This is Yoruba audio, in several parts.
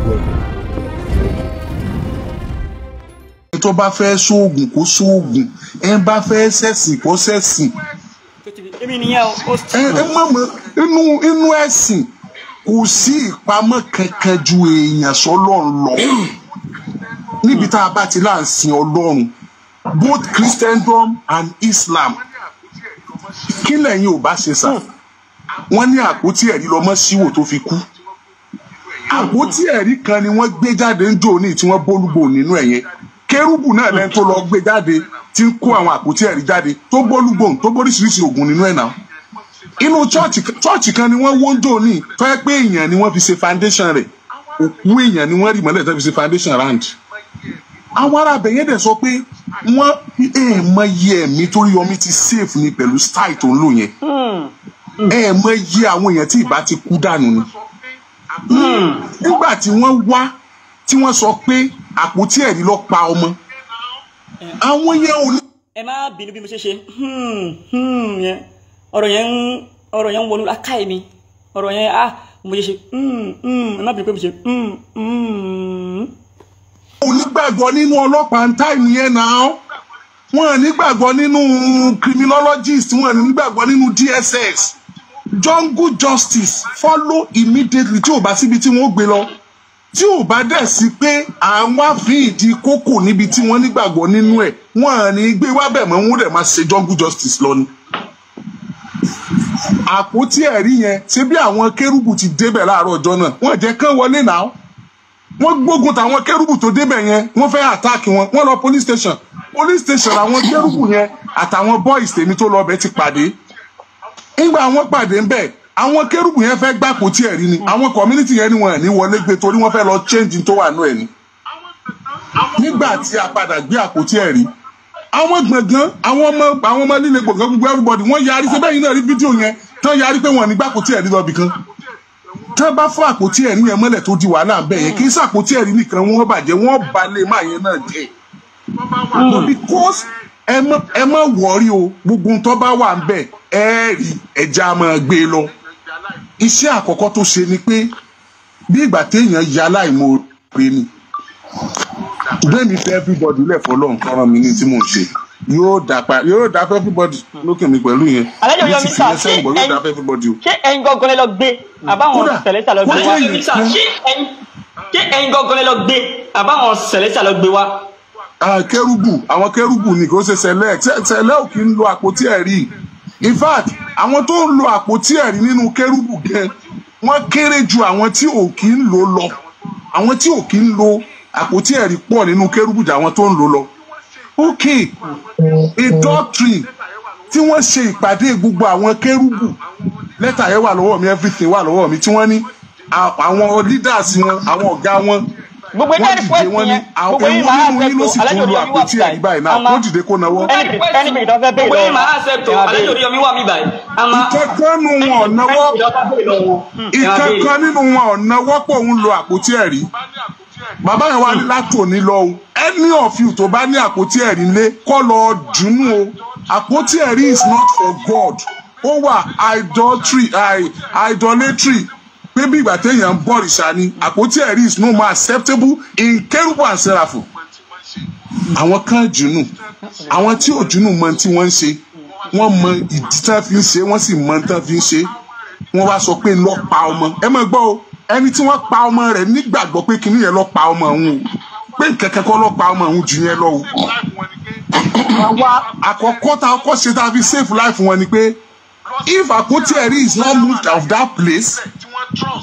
Welcome. Tó bá fẹ́ sóògùn kó sóògùn, ẹ bá fẹ́ ṣẹ̀sìn kó ṣẹ̀sìn. Ẹ má mọ inú ẹ̀sìn kò sí ìpamọ́ kankan ju èèyàn sọ́lọ́run lọ. Níbi tá a bá ti là ń sin Ọlọ́run, both Christendom and Islam, kí lẹ́yìn ò bá ṣe sà? Wọ́n ní àpótí ẹ̀rí lọ́mọ síwò tó fi kú. Àpótí ẹ̀rí kan ni wọ́n gbé jáde ń jò ní tí wọ́n bólúgbò nínú ẹ̀ yẹn. Kérúbù náà lẹ́ni tó lọ gbé jáde tí ń kó àwọn àpótí ẹ̀rí jáde tó bólúgbò tó bóríṣiríṣi ògùn nínú ẹ̀ náà. Inú chọ́ọ̀chì kan ni wọ́n wó ń jò ní tó yẹ pé èèyàn ni wọ́n fi ṣe foundation rẹ̀. Òkú èèyàn ni wọ́n rì mọ́lẹ̀ tó fi ṣe foundation round. Àwọn ará abẹ yẹn dẹ̀ sọ pé wọ́n mọ iye ẹ̀mí tó Oríyọmí ti save ni pẹ̀lú style tó ń lò yẹn. Ẹ mọ iye àwọn èèyàn tí ìbá ti kú dànù ni. Nígbà tí wọ́n wá tí wọ́n sọ pé àpótí ẹ̀rí ló pa ọmọ, àwọn yẹn ò ní. Ẹ má bínú bí mo ṣe ṣe yẹn, ọ̀rọ̀ yẹn ń wọnú akáyé mi, ọ̀rọ̀ yẹn mo ṣe ṣe ẹ má bínú pé mo ṣe. Onígbàgbọ́ nínú ọlọ́pàá ń táìmù yẹn náà, wọ́n nígbàgbọ́ nínú criminologist, wọ́n nígbàgbọ́ nínú DSS. Jungle justice follow immediately tí ò bá síbi tí wọ́n gbé lọ, tí ò bá dẹ̀ sí pé à ń wá fi ìdí kókò níbi tí wọ́n nígbàgbọ́ nínú ẹ̀, wọ́n ní gbé wá bẹ̀ mọ́, wọ́n dẹ̀ máa ṣe jungle justice lọ ni. Àpótí ẹ̀rí yẹn ṣé bí àwọn kérúbù ti débẹ̀ láàárọ̀ ọjọ́ náà, wọ́n jẹ́ kán wọlé náà, wọ́n gbógun tàwọn kérúbù tó débẹ̀ yẹn, wọ́n fẹ́ attack wọn, wọ́n lọ police station. Police station àwọn kérúbù yẹn àtàwọn boys tèmi tó lọ bẹ̀ ti pàdé. Nígbà wọ́n pàdé ń bẹ̀, àwọn kérúbù yẹn fẹ́ gbà àpótí ẹ̀rí ni, àwọn community yẹn ni wọ́n ní wọlé gbé torí wọ́n fẹ́ lọ change tó wà nú ẹ̀ ni. Nígbà tí a padà gbé àpótí ẹ̀rí, àwọn gbọ̀ngàn, àwọn ọmọ líle gbọ̀ngàn gbogbo everybody wọ́n yarí, ṣe bẹ́ẹ̀ yín náà rí fídíò yẹn tán yarí pé wọ́n ní gbà àpótí ẹ̀rí lọ bìkan. Tán bá fọ́ àpótí ẹ̀rí yẹn mọ́lẹ̀ tó di wàhálà ń bẹ̀ yẹn, kì í sàpótí ẹ̀rí nìkan wọ́n bàjẹ́, wọ́n balẹ̀ máa yẹn náà jẹ́. But because ẹ má wọrí o, gbogbo tó bá wà ń bẹ̀ ẹ rí ẹja máa gbé lọ. Iṣẹ́ àkọ́kọ́ tó ṣe ni pé bí ìgbà téèyàn ya láìmoore ni. Gbẹ̀mí fẹ́ everybody lẹ̀ fọlọ́run kọ́ran mi ní tí mò ń ṣe. Yóò dá fẹ́ everybody lókè mi pẹ̀lú yẹn. Àlejò Yomi sà, ṣé ẹ̀yin gangan lẹ lọ gbé àbáwọn sẹ̀lẹ́sà lọ gbé wá? Ṣé ẹ̀yin gangan lẹ lọ gbé àbáwọn sẹ̀lẹ́sà lọ gbé wá? Kérúbù, àwọn kérúbù ni kò ṣe sẹ̀lẹ̀, sẹ̀lẹ̀ ò kí ń lo àpótí ẹ̀rí. In fact, àwọn tó ń lo àpótí ẹ̀rí nínú kérúbù gan, wọ́n kéré ju àwọn tí ò kí ń lò lọ. Àwọn tí ò kí ń lo àpótí ẹ̀rí pọ̀ nínú kérúbù ju àwọn tó ń lò lọ. Okay, a doctrine tí wọ́n ṣe ìpàdé gbogbo àwọn kérúbù, lẹ́tà yẹn wà lọ́wọ́ mi, everything wà lọ́wọ́ mi, tí wọ́n ní àwọn leaders wọn, àwọn ọ̀gá wọn, gbogbo wọ́n dìde wọ́n ní àwọn ewu nínú yín ló sì tún lo àpótí ẹ̀rí báyìí náà, kó dìde kó nawọ́. Gbogbo yín máa accept o, Àlejò Oríyọmí wà mí báyìí. Ìkankan nínú wọn ò nawọ́, ìkankan nínú wọn ò nawọ́ pọ̀ ń lo àpótí ẹ̀rí. Bàbá yẹn wá ní látòní lọ o, any of you tó bá ní àpótí ẹ̀rí lé kọ́ lọ dùnú o. Àpótí ẹ̀rí is not for God, ó wà idolatry pé bí ìgbà téèyàn ń bọ̀rìṣà ni. Àpótí ẹ̀rí is no more acceptable in kérúbù and seraphim. Àwọn kan jùnú, àwọn tí ò jùnú mọ tí wọ́n ń ṣe, wọ́n mọ ìdí tán fi ń ṣe, wọ́n sì mọ tán fi ń ṣe. Wọ́n wá sọ pé lọ pa ọmọ. Ẹ máa gbọ́ o, ẹni tí wọ́n pa ọmọ rẹ̀ nígbàgbọ́ pé kinní yẹn lọ pa ọmọ òun o, pé nkẹ́kẹ́ kọ́ lọ pa ọmọ òun jù yẹn lọ o. Àwa àkọ́kọ́ tá a kọ́ ṣe tá a fi save life wọn ni pé if àpótí ẹ̀rí is not moved out of that place,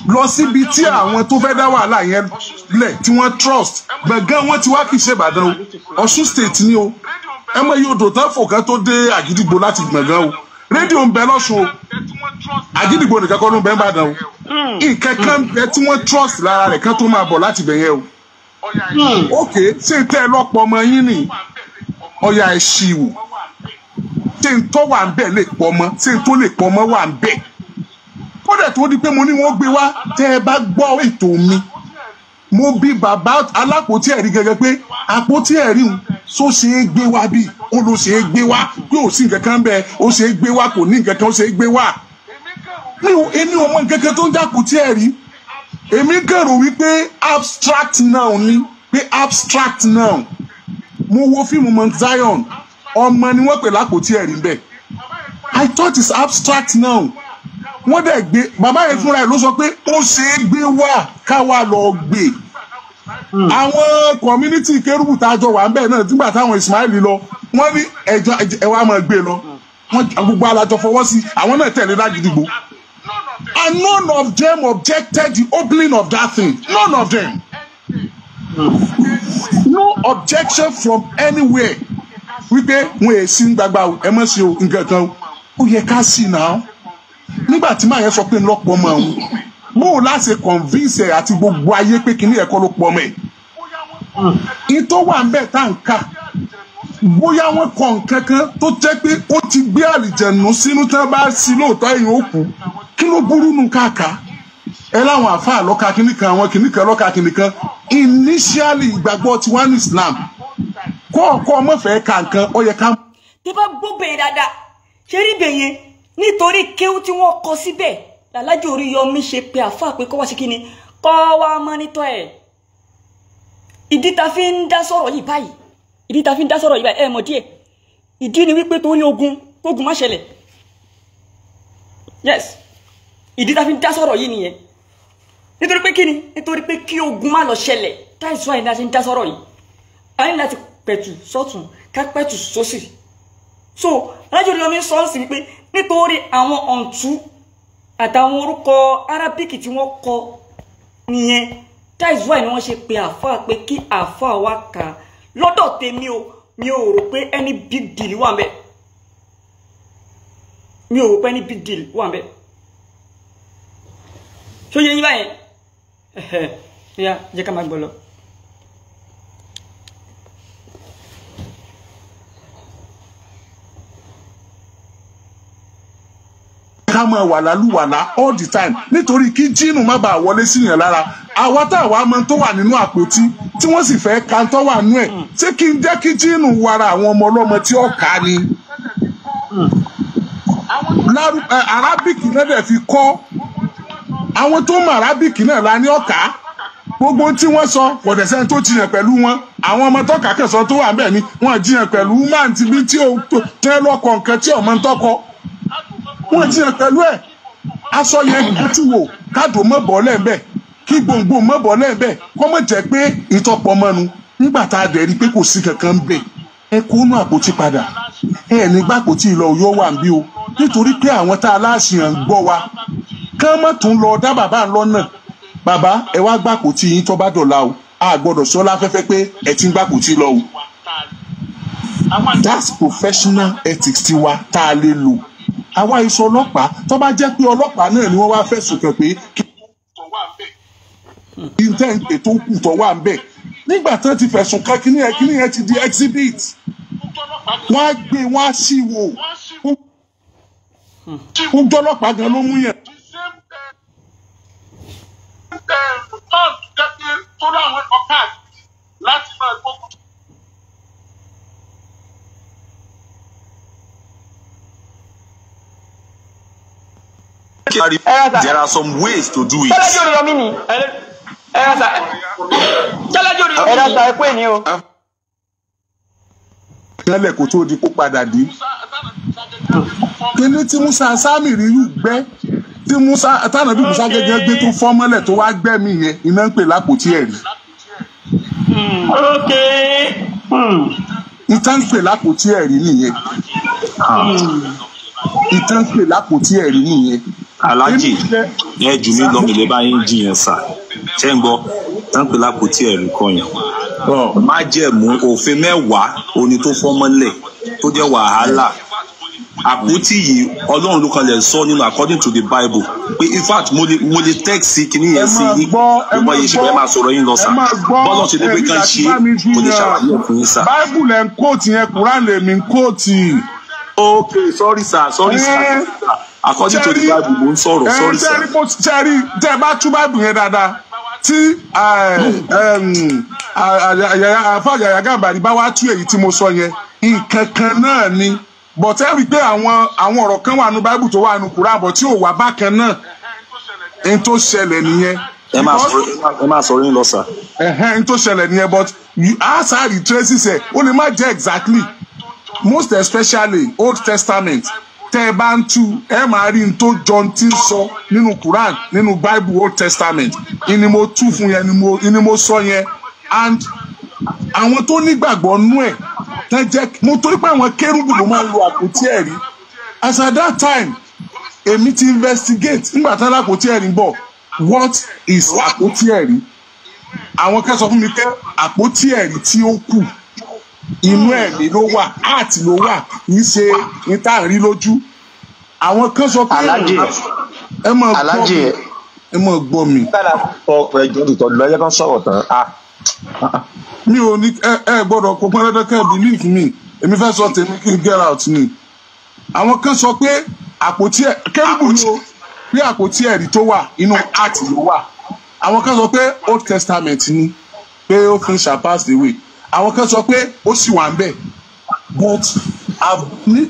lọ síbi tí àwọn tó fẹ́ dá wàhálà yẹn lẹ̀ tí wọ́n trust, gbọ̀ngàn wọn ti wá kì í ṣe Ìbàdàn o, Ọ̀ṣun state ni o. Ẹ mọ iye odò tán fò kan tó dé Àgídìgbò láti gbọ̀ngàn o. Rédíò ń bẹ lọ́ṣun o, Àgídìgbò nìkan kọ́ ló ń bẹ Ìbàdàn o. Nǹkan kan ń bẹ tí wọ́n trust lára rẹ̀ kan tó máa bọ̀ láti bẹ̀ yẹn o. Ok, ṣé tẹ́ ẹ lọ́pọ̀ ọmọ yín ni ọ̀yà ẹ̀ ṣì wò, ṣé n tó wà ń bẹ̀ lè pọ̀ mọ́, ṣé n tó lè pọ̀ mọ́ wà ń bẹ̀. Kódà tó di pé mo ní wọ́n gbé wá, tẹ́ ẹ bá gbọ́ ètò mi, mo bi bàbá alápótí ẹ̀rí gẹ́gẹ́ pé àpótí ẹ̀rí ń so ṣe é gbé wá bí ó ló ṣe é gbé wá, pé ò sí nǹkan kan bẹ́ẹ̀, ó ṣe é gbé wá, kò ní nǹkan kan, ó ṣe é gbé wá. Mi ò èmi ò mọ nǹkan kan tó ń jẹ́ àpótí ẹ̀rí. Èmi kẹrò wípé abstract noun ni, pé abstract noun. Mo wo fíìmù Mount Zion, ọmọ ni wọ́n pè lápótí ẹ̀rí ń bẹ̀. I thought it's abstract noun. Wọ́n dẹ̀ gbé bàbá yẹn fúnra ẹ̀ ló sọ pé ó ṣe é gbé wá káwa lọ gbé. Àwọn community kérúbù tá a jọ wà ń bẹ̀ náà nígbà táwọn Ismail lọ, wọ́n ní ẹjọ́ ẹ wá máa gbé lọ. Wọ́n gbogbo alájọ fọwọ́ sí, àwọn náà tẹ̀lé lágidigbo. And none of them objected the opening of that thing. None of them. No objection from anywhere. Wípé wọn è sí gbagba o, ẹ mọ̀ sí o, nǹkan kan o. Ó yẹ ká sí náà. Nígbà tí màá yẹn sọ pé ńlọpọ̀ ọmọ òun, bó o láṣẹ convince ẹ̀ àti gbogbo ayé pé kíní ẹ̀kọ́ ló pọ̀ ọmọ ẹ̀. Ìtọ́ wà ń bẹ̀ tá à ń kà. Bóyá wọ́n kọ nǹkan kan tó jẹ́ pé ó ti gbé àlìjẹ̀nù sínú tán bá sí lóòótọ́ èèyàn ó kú. Kí ló burú nù káàká? Ẹ láwọn àfáà lọ́ka kíní kan, àwọn kíní kan lọ́ka kíní kan. Initially ìgbàgbọ́ tiwa ní Islam. Kọ́ ọ̀kọ́ ọmọ fẹ́ ka nǹkan, ó yẹ ká. Tí bá gbóbìnrin dáadáa, ṣe rí bẹ̀yẹn nítorí kéwú tí wọ́n kọ síbẹ̀ l'Alhaji Oríyọmí ṣe pé àfáà pé kọ́ wá sí kíni kọ́ wá mọ́nítọ́ ẹ̀. Ìdí ta fi ń dá sọ̀rọ̀ yìí báyìí, ìdí ta fi ń dá sọ̀rọ̀ yìí báyìí, ẹ mọ̀ díẹ̀. Ìdí ni wípé torí ogun kógun má ṣẹlẹ̀. Yes, ìdí ta fi ń dá sọ̀rọ̀ yìí nìyẹn. Nítorí pé kíni? Nítorí pé kí ogun má lọ ṣẹlẹ̀. That's why ní a ṣe ń dá sọ̀rọ̀ yìí. A ní láti pẹ̀tù sọ́tún ká pẹ̀tù sósì. So Alhaji Oríyọmí sọ ń sì wípé nítorí àwọn ọ̀ǹtú àtàwọn orúkọ Arabic tí wọ́n kọ nìyẹn. That's why ni wọ́n ṣe pe àfáà pé kí àfáà wá kà á. Lọ́dọ̀ tèmi o, mi ò rò pé any big deal wà ńbẹ̀. Mi ò rò pé any big deal wà ńbẹ̀. Ṣó yé yín báyẹn? Ẹ̀hẹ̀, yá jẹ́ ká máa gbọ́ lọ. Ká máa wà lálùwàlá all the time nítorí kí jíìnù má bàa wọlé síyàn lára. Àwa tá àwa mọ tó wà nínú àpótí tí wọ́n sì fẹ́ ka tó wà nú ẹ̀, ṣé kí n jẹ́ kí jíìnù wara àwọn ọmọ ọlọ́mọ tí ó kà ni? Arabic náà dẹ̀ fi kọ́ àwọn tó mọ Arabic náà la ní ọ̀ka. Gbogbo tí wọ́n sọ kò dẹ̀ sẹ́ni tó jiyàn pẹ̀lú wọn. Àwọn ọmọ tọ́ka kẹsàn-án tó wà bẹ́ẹ̀ ni wọ́n jiyàn pẹ̀lú man ti bí tí ó tẹ́ lọ́kọ̀ nǹkan tí ọmọ ń tọ́kọ. Wọ́n jiyàn pẹ̀lú ẹ̀. Aṣọ yẹn kútù wò kádò mọ́ bọ́ lẹ́ẹ̀bẹ̀, kí gbòǹgbò mọ́ bọ́ lẹ́ẹ̀bẹ̀, kọ́ mọ̀ jẹ́ pé ìtọ́pọ̀ mọ́nu. Nígbà tá a dẹ̀ rí pé kò sí kankan bẹ̀, ẹ kó nú àpótí padà. Ẹ ní gbàpótí lọ yóò wà níbí o. Nítorí pé àwọn tá a láṣìyàn ń gbọ́ wa, kán mọ̀ tún lọ dá bàbá lọ́nà. Bàbá ẹ wá gbàpótí yín tó bá dọ̀la o. A gbọ́dọ̀ sọ láfẹ́fẹ́ pé ẹ ti ń gbàpótí lọ o. That's professional ethics tiwa tá a lè lò. Àwa iṣẹ́ ọlọ́pàá tó bá jẹ́ pé ọlọ́pàá náà ni wọ́n wá fẹ̀sùn kàn pé kí n tẹ́ ń pè tó kù tó wà ń bẹ̀. Nígbà tán ti fẹ̀sùn kàn kíní yẹn, kíní yẹn ti di exhibit. Wọ́n á gbé wọ́n á sì wò. Ó jọ́lọ́pàá gan ló mú yẹn. There are some ways to do it. Alhaji Oríyọmí ni. Alhaji Oríyọmí ni. Ẹ pé ni o. Tẹ́lẹ̀ kó tó di kó padà dé. Kíní tí Musa Sámìrì yù gbẹ́ tí Musa tánàbí Musa gẹ́gẹ́ gbé tó fọ́ mọ́lẹ̀ tó wá gbẹ́mí yẹn iná ń pè lápótí ẹ̀rí. Ìtàn ń pè lápótí ẹ̀rí nìyẹn. Ìtàn ń pè lápótí ẹ̀rí nìyẹn. Alhaji ẹ jù mí lọ mi lè bá yín jiyàn sà, ṣé ń gbọ́? Tán pè lápótí ẹ̀rí kọ́ yẹn. Májẹ̀mú òfin mẹ́wàá oní tó fọ́ mọ́lẹ̀ tó jẹ́ wàhálà. Àpótí yìí Ọlọ́run ló kanlẹ̀ sọ nínú according to the Bible pé in fact mo lè text kìíní yẹn sí yín gbogbo yìí ṣùgbọ́n ẹ máa sọ̀rọ̀ yín lọ sà. Bọ́lá ṣe ní pé kán ṣe mo lè ṣàlàyé fún yín sà. Bible lẹ́ ń kóòtù yẹn, Quran lèmi ń kóòtù. Okay, sorry sir, sorry sir. According to the Bible, mo ń sọ̀rọ̀, sorry sir. Ṣẹ́rí tẹ́ ẹ bá tú Bible yẹn dáadáa tí àfáà Yàyà Gàmbàrí bá wá tú èyí tí mo sọ yẹn, nǹkan kan náà ni. But ẹ rí i pé àwọn ọ̀rọ̀ kan wà nínú Bible tó wà nínú Quran bọ̀ tí ò wá bákan náà. N tó ṣẹlẹ̀ nìyẹn. Ẹ máa sọ̀rọ̀ yín lọ sà. Ẹ̀hẹ́n tó ṣẹlẹ̀ nìyẹn, but you ask how the traces ẹ̀ ó lè má jẹ́ exactly, most especially Old Testament. Tẹ́ ẹ bá ń tú, ẹ máa rí n tó jọ ti ń sọ nínú Quran, nínú Bible Old Testament. Ìní mo tú fún yẹn, ìní mo sọ yẹn. And àwọn tó nígbàgbọ́ nú ẹ̀ tẹ́ jẹ́ mo torí pé àwọn kérúbù ló máa ń lo àpótí ẹ̀rí. As at that time, èmi ti investigate nígbà tí alápótí ẹ̀rí ń bọ̀, what is àpótí ẹ̀rí? Àwọn kan sọ fún mi pé àpótí ẹ̀rí tí ó kù inú ẹ̀mí ló wà, art ló wà, kì í ṣe ní tá à ń rí lójú. Àwọn kan sọ pé ẹ máa gbọ́ mi, ẹ máa gbọ́ mi. Mi ò ní ẹ gbọ́dọ̀ kó pọn dandan kẹ́ ẹ believe me, èmi fẹ́ sọ tèmi kí n get out ni. Àwọn kan sọ pé àpótí ẹ̀ kérúbù ni o, pé àpótí ẹ̀rí tó wà inú art ló wà. Àwọn kan sọ pé Old Testament ni, pé ó fi shall pass away. Àwọn kan sọ pé ó sì wà ń bẹ̀. But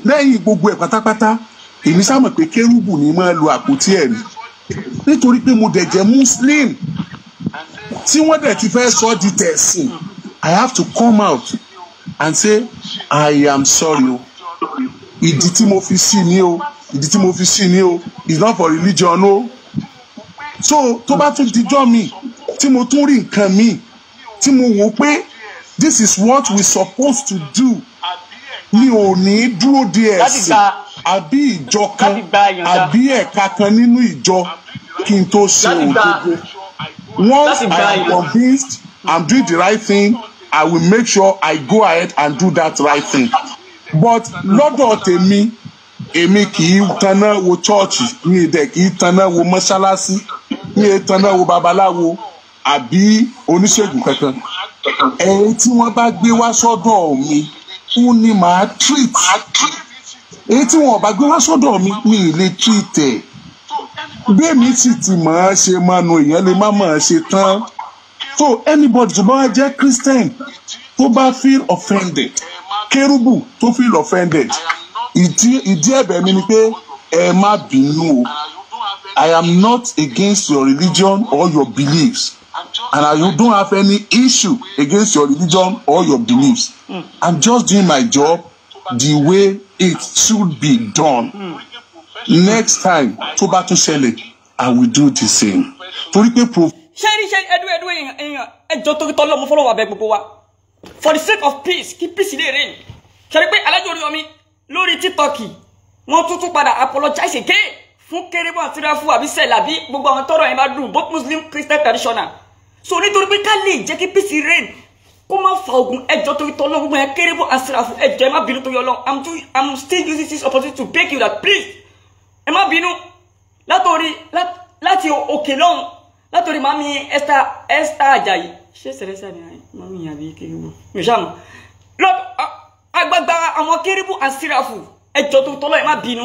lẹ́yìn gbogbo ẹ̀ pátápátá, èmi sá mọ̀ pé kérúbù ni máa lo àpótí ẹ̀rí, nítorí pé mo dẹ̀ jẹ́ Muslim tí wọ́n dẹ̀ ti fẹ́ sọ di tẹ̀sìn. I have to come out and say I am sorry o, ìdí tí mo fi sí ni o, ìdí tí mo fi sí ni o, it's not for religion o. So tó bá tún dijọ́ mi tí mo tún rí nǹkan mi tí mo wò pé this is what we supposed to do, mi ò ní dúró de ẹ̀sìn àbí ìjọ kan àbí ẹ̀ka kan nínú ìjọ kí n tó ṣe òdodo. Once I am convinced I'm doing the right thing, I will make sure I go ahead and do that right thing. But lọ́dọ̀ tèmi, èmi kì í taná wo chọ́ọ̀chì, mi dẹ̀ kì í taná wo mọ́ṣáláṣí, mi ì taná wo babaláwo àbí oníṣègùn kankan. Ẹ̀yin tí wọ́n bá gbé wá sọ́dọ̀ mi, ó ní màá treat. Èyí tí wọ́n bá gbé wá sọ́dọ̀ mi, mi ì lè treat ẹ̀. Bí èmi sì ti mọ̀ ọ́n ṣe mọ́nu, èèyàn lè má mọ̀ ọ́n ṣe tán. So anybody tó bá wá jẹ́ Christian tó bá feel offended, kérúbù tó feel offended, ìdí ẹ̀bẹ̀ mi ni pé ẹ má bínú o. I am not against your religion or your beliefs, and I don't have any issue against your religion or your beliefs. I'm just doing my job the way it should be done. Next time tó bá tún ṣẹlẹ̀, I will do the same. Torí pé ṣé rí ṣe ẹdú ẹdú èèyàn ẹjọ́ torí tọ́lọ́ mo fọlọ́wọ́ abẹ gbogbo wa for the sake of peace, kí peace lè reign. Ṣe rí pé Alhaji Oríyọmí lórí TikTok wọ́n tún tún padà apologize again fún kérébù àti ráfù àbí sẹ́lẹ̀ àbí gbogbo àwọn tọ́rọ̀ yẹn bá dùn, both Muslim Christian traditional. So nítorí pé ká lè jẹ́ kí peace reign, kó má fa ogun, ẹjọ́ torí tọ́lọ́ gbogbo yẹn kérébù àti ráfù, ẹjọ́ ẹ má bínú torí Ọlọ́run. I'm still using this opportunity to beg you that please ẹ má bínú. Látòrí láti òkè lọ́hùn, látòrí mami Esther Ajayi, ṣé sẹlẹsẹ ni mami àbí kérébù mi ṣáà mọ̀ lọ agbagba àwọn kérébù àti síráfù, ẹjọ́ tó tọ́lọ́ ẹ má bínú.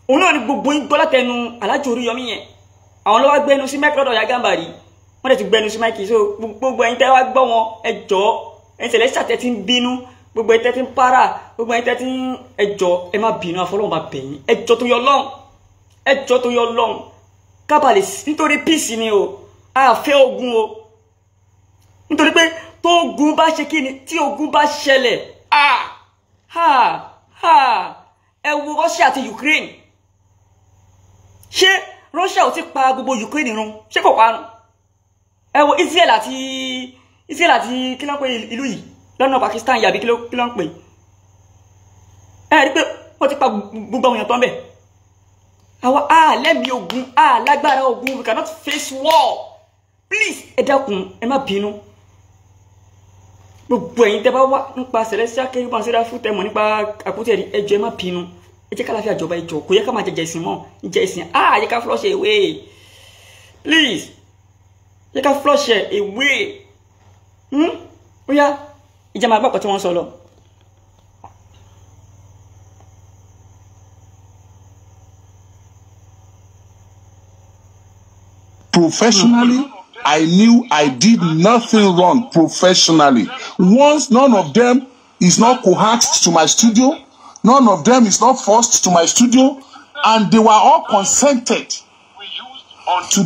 Òun náà ni gbogbo yín gbọ́ látẹnu Alhaji Oríyọmí yẹn. Àwọn ló wá gbẹnu sí mẹ́kì lọ́dọ̀ Ìyá Gàmbàrí, wọ́n dẹ̀ ti gbẹnu sí mẹ́kì. So gbogbo ẹ̀yin tẹ́ wá gbọ́ wọn, ẹjọ́ ẹ̀yin sẹlẹsẹ tẹ́ ti ń bínú, gbogbo ẹ̀yin tẹ́ ti ń para, gbogbo ẹ̀yin tẹ́ ti ń, ẹjọ́ ẹ má bínú, àfọlọ́run bá bẹ̀ yín, ẹjọ́ tó yọ lọ́hùn, ẹjọ́ tó yọ lọ́hùn, kábàlẹ̀ nítorí peace ni o, a fẹ́ ogun o. Nítorí pé tó ogun bá ṣe kí ni, tí ogun bá ṣẹlẹ̀, ẹ wo Russia àti Ukraine. Ṣé Russia ò ti pa gbogbo Ukraine run? Ṣé kò parun? Ẹ wo Israel àti kí ló ń pè ìlú yìí lọ́nà Pakistan yàbí kí ló ń pè? Ẹ rí pé wọ́n ti pa gbogbo àwọn èèyàn tó ń bẹ̀. Àwa a lẹ́mìí ogun, a lágbára ogun, we cannot face war. Please ẹ dákun, ẹ má bínú. Gbogbo ẹ̀yin tẹ́ bá wá nípa Celestial Kérúbù and Séráfù tẹ́ mọ̀ nípa àpótí ẹ̀rí, ẹ jọ̀ọ́ ẹ má bínú. Ẹ jẹ́ ká láfíà jọba, ẹ jọ̀ọ́ kò yẹ ká máa jẹjẹ ìsìn mọ́, jẹ ìsìn, ah yẹ ká flush away. Please yẹ ká flush away. Ó yá, ìjà máa gbàpọ̀ tí wọ́n sọ lọ. Professionally, I knew I did nothing wrong professionally. Once none of them is not coaxed to my studio, none of them is not forced to my studio, and they were all consented. to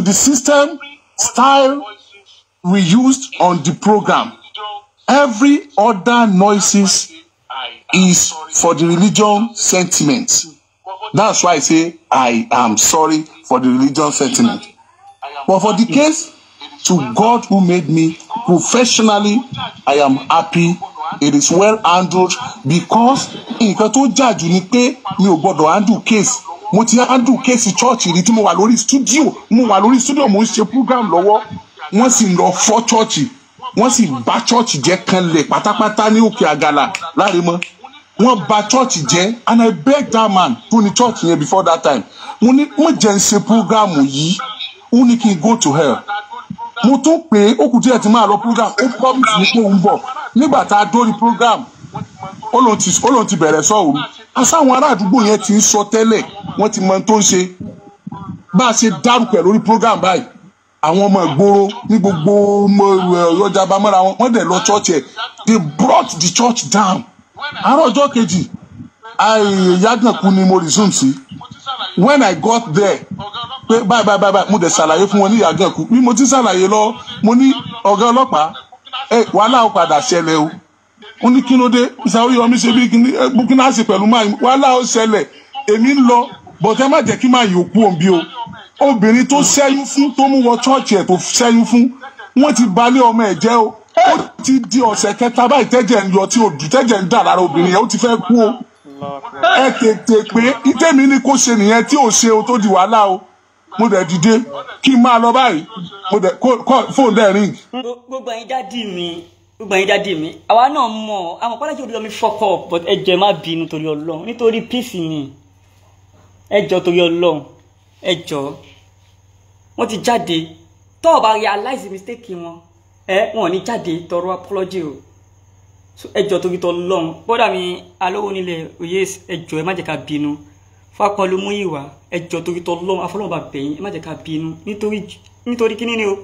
the system style we used on the program. Every other noises is for the religion sentiment. That's why I say I am sorry for the religion sentiment. But for the case, to God who made me professionally, I am happy. It is well handled because nǹkan tó jà jù ni pé mi ò gbọdọ̀ handle case. Mo ti handle case church rí tí mo wà lórí studio, mo wà lórí studio, mo ń ṣe program lọ́wọ́. Wọ́n sì lọ fọ́ church, wọ́n sì bà church jẹ́ kanlẹ̀ pátápátá ní Òkè Àgàlà láàrin. Wọ́n bà church jẹ́, and I beg that man tó ní church yẹn before that time. Mo ní wọ́n jẹ́ ń ṣe program yìí, ó ní kí n go to hell. Mo tún pé ó kù díẹ̀ tí máa lọ program, ó promise mi pé òun bọ̀. Nígbà tá a dórí program, ó lóun ti bẹ̀rẹ̀ sọ̀rọ̀ asáwọn ará àdúgbò yẹn ti ń sọ tẹ́lẹ̀, wọ́n ti mọ ohun tó ń ṣe. Bá a ṣe dárúkọ ẹ̀ lórí program báyìí, àwọn ọmọ ìgboro ní gbogbo ọjà bámọ́ra wọn, wọ́n dẹ̀ lọ church ẹ̀. They brought the church down. Àárọ̀ ọjọ́ kejì, Ìyágànkú ni mo resume sí. When I got there, pé báyìí báyìí báyìí, mo dẹ̀ ṣàlàyé fún wọn ní Ìyágànkú. Bí mo ti ṣàlàyé lọ, mo ní, "Ọ̀gá ọlọ́pàá ẹ, wàhálà ó padà ṣẹlẹ̀ o." Ó ní, "Kí ló dé?" Ìsàwọ́ mi ṣe bí kíní ṣe pẹ̀lú máa wàhálà ó ṣẹlẹ̀. Èmi ń lọ bọ̀tẹ́, má jẹ́ kí máa yòókù òun bí o. Obìnrin tó ṣẹ́yún fún, tó mú wọ church ẹ̀, tó ṣẹ́yún fún, wọ́n ti balẹ̀ ọmọ ẹ̀ jẹ́ o. Ó ti di ọ̀sẹ̀ kẹta báyìí tẹ́jẹ̀ ń yọ tí odù tẹ́jẹ̀ ń dà lára obìnrin yẹn. Ó ti fẹ́ kú o. Ẹ tètè pé ìtẹ́mi ní kó ṣe nìyẹn tí ò ṣe o, tó di wàhálà o. Mo dẹ̀ dìde kí n máa lọ báyìí, mo dẹ̀ fóònù dẹ̀ ring. Gbogbo ẹ̀yin daddy mi, gbogbo ẹ̀yin daddy mi, àwa náà mọ̀ àwọn pàtàkì Oríyọmí fuck up, but ẹ jọ̀ọ́, ẹ má bínú torí Ọlọ́run, nítorí peace ni. Ẹ jọ̀ọ́, torí Ọlọ́run, ẹ jọ̀ọ́. Wọ́n ti jáde tó o bá realize mistake wọn, ẹ wọn ò ní jáde tọrọ apology o. So ẹ jọ̀ọ́, torí tọlọ́run, bọ́dà mi alówó nílẹ̀ òye, ẹ jọ̀ọ́, ẹ má jẹ́ ká bínú. Fákọlù mú ìwà, ẹ jọ̀ọ́, torí tọlọ́run, afọlọ́run bá bẹ̀yìn, ẹ má jẹ́ ká bínú nítorí kíní ni o,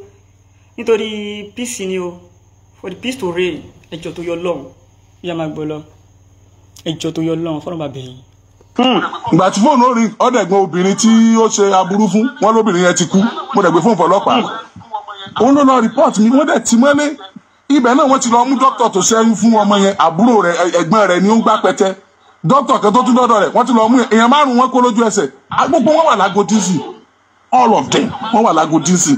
nítorí peace ni o, for the peace to reign. Ẹ jọ̀ọ́, torí Ọlọ́run, yíyá máa gbọ́ lọ. Ẹ jọ̀ọ́, torí Ọlọ́run, afọlọ́run bá bẹ̀yìn. Ìgbà tí fóònù ó ring, ọ̀dẹ̀gbọ́n obìnrin tí ó ṣe aburú fún wọn lóbìnrin yẹn ti kú. Mo dẹ̀ gbé fóònù fọlọ́pàá, òun ló lọ report mi. Wọ́n dẹ̀ ti mọ́lé. Ibẹ̀ náà wọ́n ti lọ mú dókítà tó ṣẹ́yún fún ọmọ yẹn. Àbúrò rẹ̀, ẹ̀gbọ́n rẹ̀ ni ó ń gbá pẹ́tẹ́. Dókítà kan tó tún dọ́dọ̀ rẹ̀, wọ́n ti lọ mú èèyàn márùn-ún wọn kó lójú ẹsẹ̀. Gbogbo wọn wà lágbo díìsì, all of them, wọ́n wà lágbo díìsì.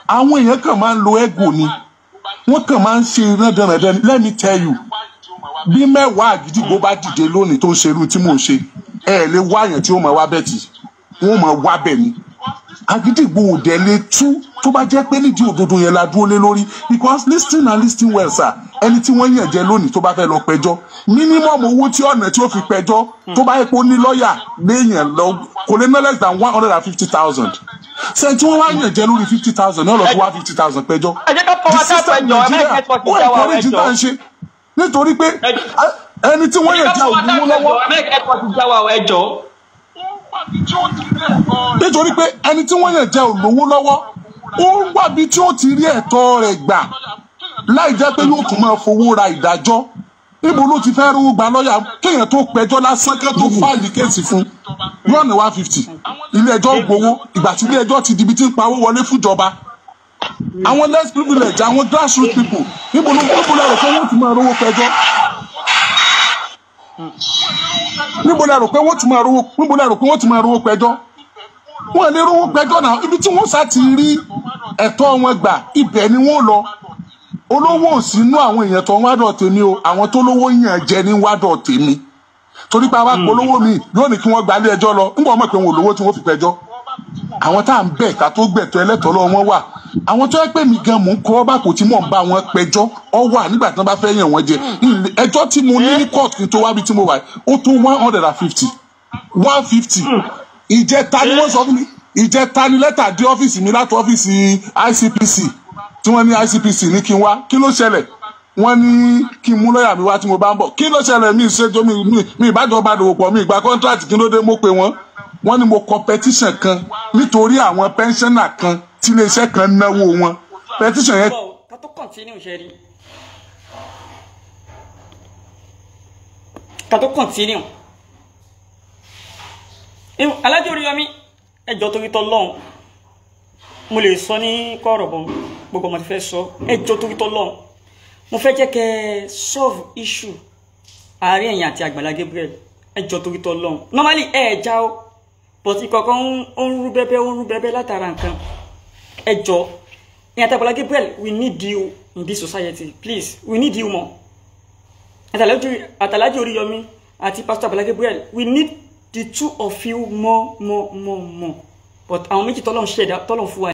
Àwọn èèyàn kàn máa ń lo ego ni, wọ́n kàn máa ń ṣe rẹ́dẹ̀rẹ́dẹ́. Let me tell you, bí mẹ́wàá àgídìgbò bá dìde lónìí tó ń ṣerú tí mò ń ṣe, ẹ lè wáyàn tí ó máa wá bẹ́ẹ̀ tì wọ́n máa wá bẹ́ẹ̀ ni. Àgídìgbò ò dẹ̀ lè tú tó bá jẹ́ pé nídìí òdodo yẹn la dúró lé lórí, because listen and listen well, sir, ẹni tí wọ́n yàn jẹ lónìí, tó bá fẹ́ lọ pẹjọ́, minimum owó tí ọ̀nà tí ó fi pẹjọ́, tó bá yẹ kó ní lọ́ọ̀yà léèyàn lọ, kò lè ná less than 150,000. Ṣé tí wọ́n wá yàn jẹ lórí 50,000 náà lọ fún 150,000 pẹjọ́? The system Nàìjíríà ó encourage tá à ń ṣe, nítorí pé ẹni tí wọ́n yàn jẹ òdùnmú lọ́wọ́, nítorí pé ẹni tí wọ́n yàn jẹ òlówó lọ́wọ́, ó ń wábi tí ó ti rí ẹ̀tọ́ rẹ̀ gbà láì jẹ́ pé yóò tún máa fowó ra ìdájọ́. Níbo ló ti fẹ́ rówó gba lọ́ọ̀yà? Kéèyàn tó pẹjọ́ lásán, kí tó file case fún, yóò ní 150. Ilé ẹjọ́ gbowó. Ìgbà tí ilé ẹjọ́ ti di ibi tí ń pawó wọlé fúnjọba, àwọn less privileged, àwọn grassroots people, níbo ló rò pé wọ́n ti máa rówó pẹjọ́? Níbo lẹ rò pé wọ́n ti máa rówó? Níbo lẹ rò pé wọ́n ti máa rówó pẹjọ́? Wọ́n lè rówó pẹjọ́ náà. Ibi tí wọ́n sá ti rí ẹ̀tọ́ wọn gbà, ibẹ̀ ni wọ́n lọ. Olówó ò sínú àwọn èèyàn tó ń wádọ̀ tèmi o. Àwọn tó lówó yàn jẹ ní wádọ̀ tèmi, torí pé àwa polówó mi yóò ní kí wọ́n gbalé ẹjọ́ lọ. Ńgbà wọ́n mọ̀ pé wọn ò lówó tí wọ́n fi pẹjọ́. Àwọn tá à ń bẹ̀ ká tó gbẹ̀tọ́ ẹlẹ́tọ̀ọ́ lọ́wọ́ wọn wà. Àwọn tó yẹ pé mi gan mò ń kọ́ bá kò tí mò ń bá wọn pẹjọ́ ọ wà nígbà tí wọ́n bá fẹ́ yàn wọ́n jẹ. Ẹjọ́ tí mo ní ní court kí n tó wá bí tí mo wà, ó tó 150, 150. Ìjẹta ni wọ́n sọ fún mi, ìjẹta ni lẹ́tà dé ọ́fíìsì mi láti ọ́fíìsì ICPC, tí wọ́n ní ICPC ní kí n wá. Kí ló ṣẹlẹ̀? Wọ́n ní kí n mú lọ́ọ̀yà mi wá tí mo bá ń bọ̀. Kí ló ṣẹlẹ̀? Mi ṣètò mi ìbájọba dòwò pọ̀, mi ìgbà contract. Kí ló dé? Mo pè wọ́n, wọ́n ní mo kọ petition kan nítorí àwọn pensioner kan tí iléeṣẹ́ kan náwó wọn. Petition yẹn. Ká tó continue, ṣe rí, ká tó continue, Alájọ Oríyọmí Ẹ jọ̀ọ́ torí t'Ọlọ́run, mo lè sọ ní kọ̀rọ̀ bọ̀, gbogbo ọmọ ti fẹ́ sọ. Ẹ jọ̀ọ́ torí t'Ọlọ́run, mo fẹ́ jẹ́ kẹ́ solve issue àárín ẹ̀yin àti Àgbàlá Gabriel. Ẹ jọ̀ọ́ torí t'Ọlọ́run. Normally ẹ já o, but ìkọ̀kan ó ń rú bẹ́bẹ́, ó ń rú bẹ́bẹ́ látara nǹkan. Ẹ jọ̀ọ́, ẹ̀yin àti Àgbàlá Gabriel, we need you in this society. Please, we need you more. Àtàlájì Oríyọmí àti Pastor Àgbàlá Gabriel, we need the two of you more, more, more, more. But àwọn méjì tọ́lọ́run ṣẹ̀dá, tọ́lọ́run fún wa.